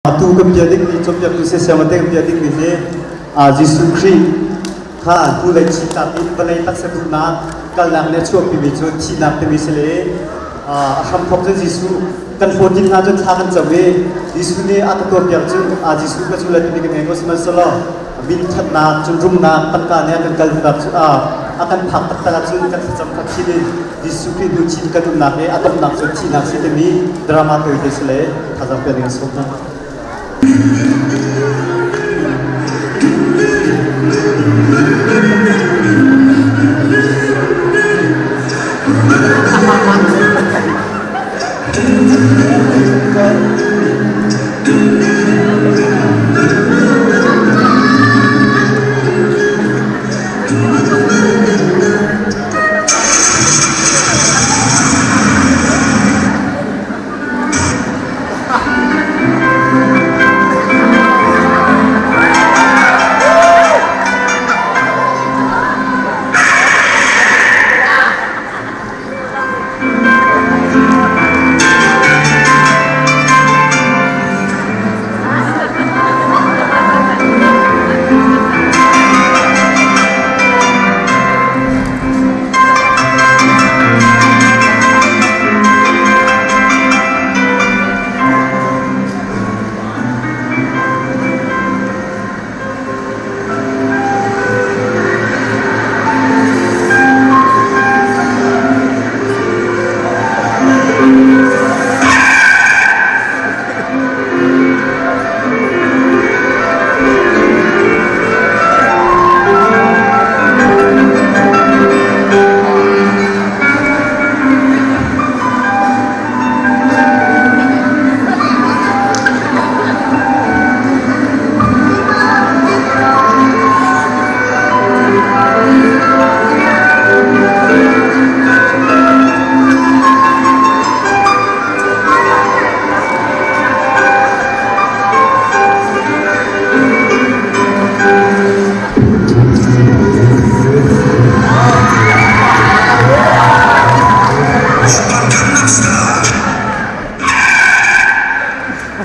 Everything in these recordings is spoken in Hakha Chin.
Atu kan piah dingmi cawnpiaktu siasiam te kan piah dingmi hi Jesuh Khrih kha hnulei chitnak in vawlei taksa duhnak kalnak nih a chuahpimi cu thihnak timi si le a hramthawk cu Jesuh kan hlawtin hna cun thla kan cam i Jesuh nih a ka tuahpiak cu Jesuh ka cu le timi kan ngei ko. Sihmanhsehlaw min thatnak cun rumnak tangka nih a kan kalnak cu a kan phak taktak ahcun kan thlacam kha thin in Jesuh Khrih hnu chin kan umnak i a donghnak cu thihnak si timi drama tawite si le thazaang pek ding an sawm hna.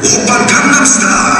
Oppa Gangnam Style.